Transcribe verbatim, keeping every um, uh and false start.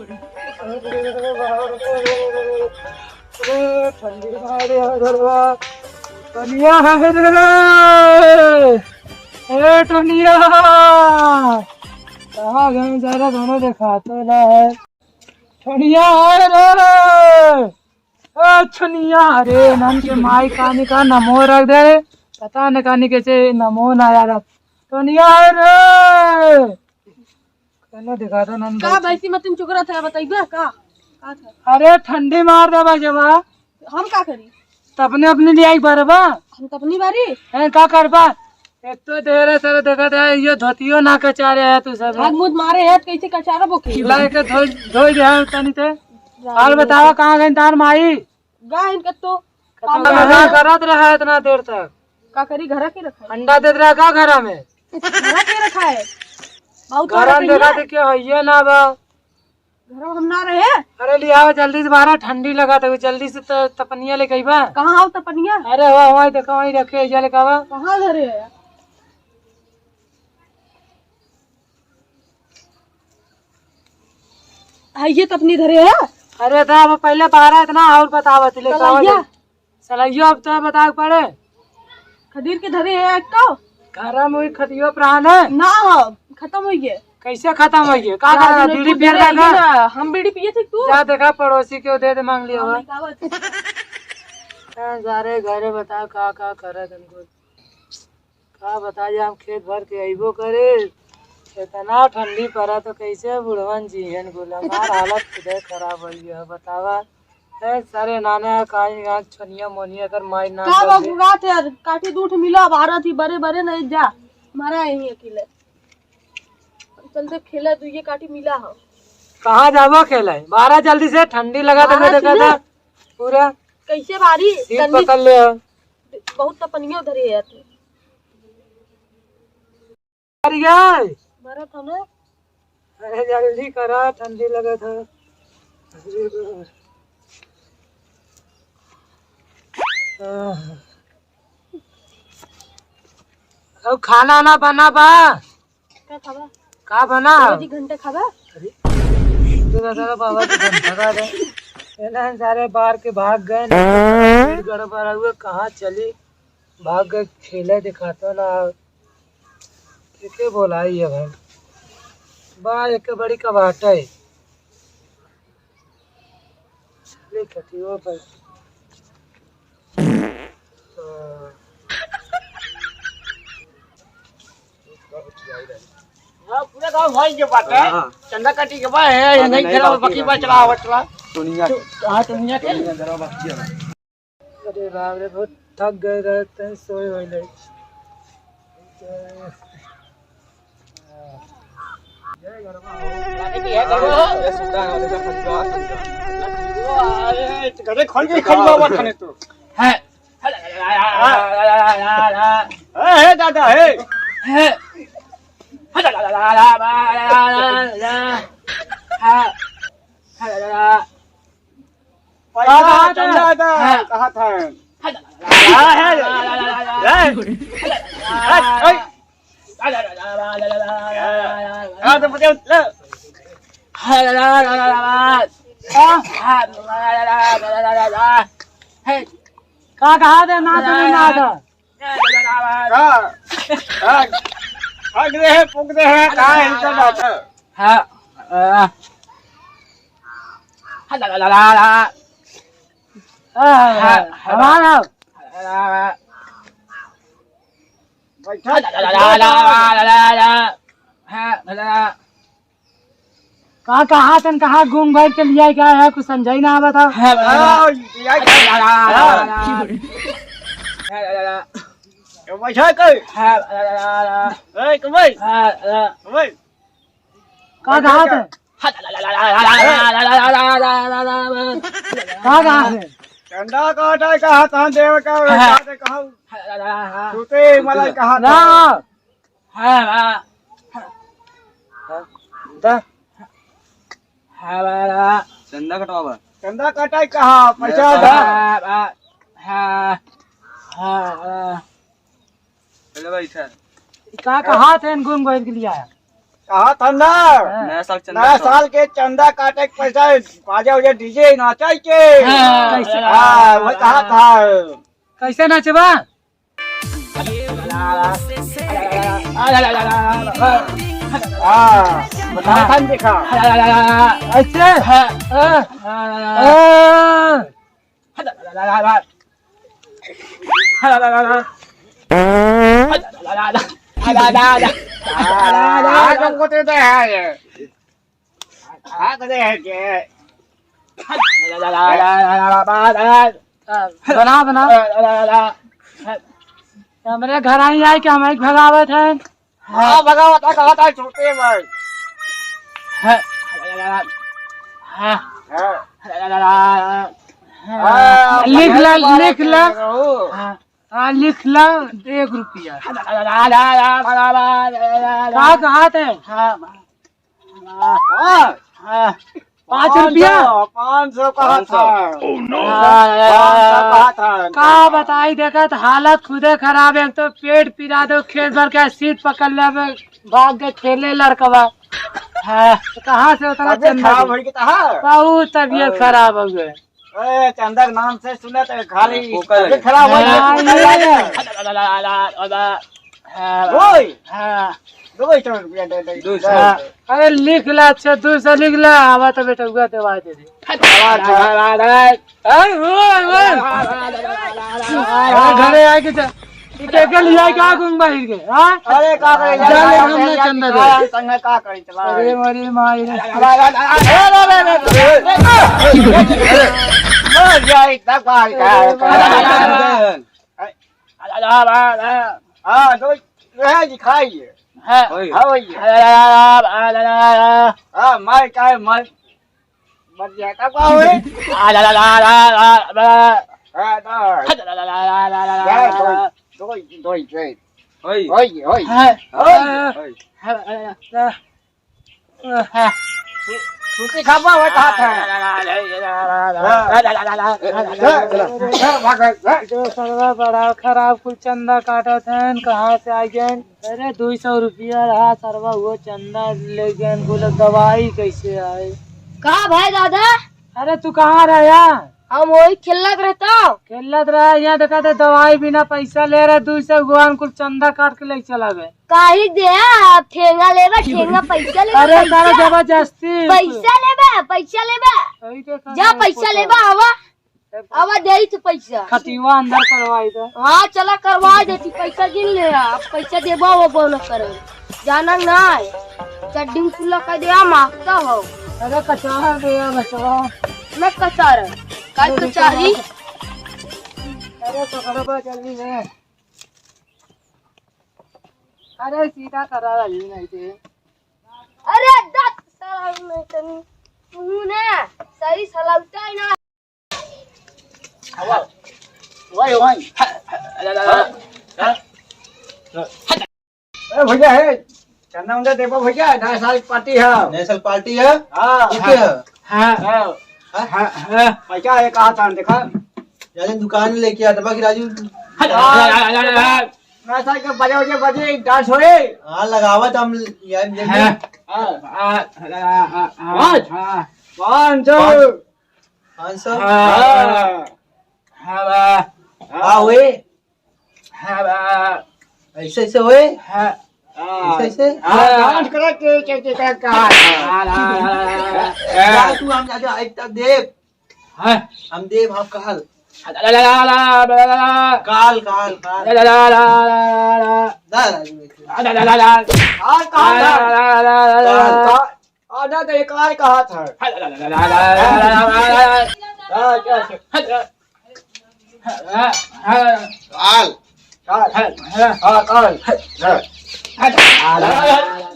अरे ठंडी मारे है घरवा। टोनिया है रे। ए टोनिया। कहाँ गए जरा दोनों देखा तो ना है। टोनिया है रे। ए टोनिया, अरे नन के माई कानी का नमो रख दे। पता न कानी कैसे नमो ना यार। टोनिया है रे। चलो दिखा दो नंद का भाई। भैंसी मतिन चुकरा था, बताइबा का? का था? अरे ठंडी मार दे बा जवा। हम का करी? त अपने अपने लिए आई बार बा। हम त अपनी बारी। हैं का करबा? एक तो ढेर सारा देखा था, ये धोतियो ना कचारे है तू सब। हाथ मुंह मारे है, कैसे कचारा बोके? ला के धोई, धोई दे है तनी ते। और बतावा कहाँ गई तार माई? गा इनका तो कतौ काम लगा करत रहा इतना देर तक। का करी, घरा के रखा है? अंडा देत रहा का घरा में? घरा के रखा है? बहुत घर में देखा थे, क्यों है ये ना बा? घर में हम ना रहे। अरे ले आओ जल्दी से बाहर, ठंडी लगा तो जल्दी से त-, तपनिया लेके आइबा। कहाँ हो तपनिया? अरे हो, वहीं देखो, वहीं रखे, ये लेके आवा। कहाँ धरे है? हाँ, ये तपनी धरे है। अरे दा, वो पहले बाहर इतना और बतावत ले, कलैया। सलाइयो अब तो बतावे के पड़े। खदीर के धरे है एक तो। घर में वही खतियो प्राण है। ना हो, खत्म हो गए। कैसे खत्म हो गए? का आज करा? में बीड़ी तो पिए धरे का है ना, हम बीड़ी पिए थे तू। जा देखा पड़ोसी के दे दे, मांग लिया हम हुआ। नहीं खावत। हाँ, जा रहे घरे, बताओ का, का करे तुमको। का बताई, हम खेत भर के अइबो करे, इतना ठंडी पड़ा तो कैसे बुढ़वन जीहन कुल, हमार हालत खुदे खराब होइ गया, बतावा। ए, सारे नाने काई यहाँ छोनिया मोनिया कर माई ना का कर दे। बबुआ थे, काटी दूठ मिला, भारत ही बड़े बड़े नहीं जा, मारा यहीं अकेले। चलते खेला दुइये काटी मिला हो। कहाँ जाबो खेले? बारा जल्दी से, ठंडी लगा तो बारा देखा सुने। था पूरा कैसे बारी सीट ठंडी पकड़ ले। बहुत तपनियो धरे है तू। अरे यार। मरत हो ना? अरे जल्दी करा, ठंडी लगा था। अब खाना ना बना बा। का खाबा? का बना? रोज एक घंटा खाबा? अरे, तू तो साला बाबा के घंटा खा दे। ये ना सारे बाहर के भाग गए ना, भीड़ गड़बड़ हुआ, कहाँ चली? भाग गए, खेले दिखाता ना। के, के बोलाई है भाई? बा, एक बड़ी कबाटा है। ले कटियो पर। हाँ। हाँ, पूरा गाँव भाई के बात है। हाँ। चंदा काटी के बा है, ये हाँ, नहीं नहीं, खेला, बाकी बाकी बा, बाकी चला, बा। आवा, चला। दुनिया के। हाँ, दुनिया के। दुनिया के बाकी है। अरे बाप रे, बहुत थक गए रहते हैं, सोए हुए नहीं। अरे, खोल के खाई बाबा खाने तो। है। ए, हे दादा, हे। है। पैसा कहाँ था? चंदा था, हाँ। कहाँ था? हाँ, है। है। है। हाँ, तो बजाओ, लो। का कहा दे ना, तो नहीं ना था। का? का? फूक दे है, फूक दे है, का है इनका बात है? हाँ, आ, हाँ, हाँ, हाँ, हाँ। हमारा। बैठा। हाँ, हाँ। का कहा तन कहा घूम बैठ के लिया क्या है, कुछ समझाई ना आवत है। हाँ, हाँ, लिया क्या? हाँ। बैठा कर। हाँ। ए, कमाई। हाँ। कमाई। का कहा तन? का कहा तन? चंदा काटा कहा, कहाँ देवे का, हाँ। कहाँ दे, कहाँ? तू ते मलाई कहा ना। था। हाँ, हाँ। हाँ, दा। हाँ, बा, बा। चंदा कटवावा। चंदा कटाई कहा, पैसा मेरा दा। हाँ, बा, हाँ, हाँ, बा। चलो भाई, सर। का कहा थे इन गुम गोइल के लिए आया? कहा था ना, हाँ। नया साल चंदा नया तो। साल के चंदा काटे के पैसा, बाजा उजा, डीजे नाचे के। हाँ। कैसे? हाँ, वही कहा था। कैसे नाचबा? हाँ, बता था देखा। ऐसे? हाँ, हाँ, हाँ। हाँ। हाँ, तुमको तो दे है ये। हाँ, तो दे है के। बना, बना। हमरे घर आई आए कि हम एक भगावत हैं। हाँ, भगावत है, कहत है, छोटे भाई। हाँ। हाँ। हाँ। हाँ, लिख ला, भगावत लिख ला। है, हाँ। हाँ, लिख ला, एक रुपया। का कहत है? हाँ। हाँ। हाँ। पाँच रुपया? पाँच सौ, पाँच सौ कहत है। Oh, no। हाँ, पाँच सौ कहत है। का बताई, देखत हालत खुदे खराब है, एक तो पेट पिरा दो, खेत भर के सीट पकड़ लेबे, भाग के खेले लड़कवा। हाँ, तो कहाँ से उतना तबियत चंदा खराब दे? होई कि तहार? बहुत तबियत हाँ। खराब हो गए। ए, चंदा के नाम से सुने तो खाली हाँ, कोका लगे। तबियत खराब हो हाँ, जाए, कोका ये। लगे। हाँ। ओए। हाँ। दो सौ रुपया दे दे। दो सौ। हाँ। अरे लिख ला, अच्छा, दो सौ लिख ला, आवा तो बेटा हुआ देवा दे दे। आवा तो। अरे, ओए, ओए। अरे, घरे आके जा। ई के, के लिया का गुंग बाहिर के, हाँ? अरे, का करे? जा ले, हम ना चंदा दे। संग का करे? चला। अरे, मरी माई रे। अरे, अरे, अरे, अरे, अरे। मर जाए, तब का करे? अरे, अरे, अरे, अरे। हाँ, तो वह जी खाइए। हाँ। हाँ, वही। हाँ, मार का है, मार। मर जाए, तब का होए? हाँ, तो। जा, दो, दो, दो, दो। ओए। ओए, ओए। हाँ। ओए। ओए। हाँ, हाँ, हाँ। सूती खाबा, वही कहा था। हाँ। जो सरवा बड़ा खराब, कुल चंदा काटत हैं, कहाँ से आ गए? अरे, दुई सौ रुपया रहा, सरवा वो चंदा ले गए, बोले, "दवाई कैसे आए?" का भाई दादा? अरे, तू कहाँ रहा यार? हम वही खेलत रहता। खेलत रहा, यहाँ देखा तो दवाई बिना पैसा ले रहे, दुई सौ गुआन कुल चंदा काट के ले चला गए। काहे दे, आप ठेंगा लेबा, ठेंगा पैसा लेबा, अरे, पैसा। तारा जबरदस्ती। पैसा लेबा, पैसा लेबा। सही देखा जा, नहीं पैसा पैसा। लेबा, आवा। आवा, देई तो पैसा। खटिवा अंदर करवाई दे। हाँ, चला करवा देती, पैसा गिन ले, आप पैसा देबा, वो बोलो करे। जाना ना है, चड्डी में खुला कर दिया, मांगता हो। अरे, कचार दे यार, बचवा। मैं कचार है, काय अरे, कचारी? अरे, पकड़बा जल्दी में। अरे, सीधा करा रही नहीं थे। अरे, दस साल नहीं तनी, तू ने सही सलामता ही ना। वही, वही। ए भैया, हे, चंदा उंदा देबो भैया, नया साल पार्टी है। नया साल पार्टी है? हाँ। ये क्या है? हाँ। हाँ। हाँ? हाँ, हाँ। पैसा है, कहा था, देखा? राजू दुकान में लेके आता, बाकी राजू हाँ। नया साल के बजे, बजे, बजे, डांस होए। हाँ, लगावत हम यार, देख हाँ। ले। हाँ। हाँ, हाँ, हाँ, हाँ, पाँच। हाँ। पाँच सौ। पाँच। पाँच सौ? हाँ। हाँ। हाँ, बा। हाँ, होए। हाँ, बा। ऐसे, ऐसे होए? हाँ। ऐसे, ऐसे? हाँ, डांस करे के, के, के, के, का? हाँ, ला, ला, ला, ला, ला। जा तू, हम जाके एक तक देव। हाँ। हम देव, हम काल। ला, ला, ला, ला, ला, ला, ला। काल, काल, काल। ला, ला, ला, ला, ला, ला। ना, राजू, एक ला, ला, ला, ला, ला। काल, काल, ला, ला, ला, ला, ला, ला। काल। आधा तो एक आय कहा था। हाँ, क्या से? काल। काल। हाँ, काल। हाँ।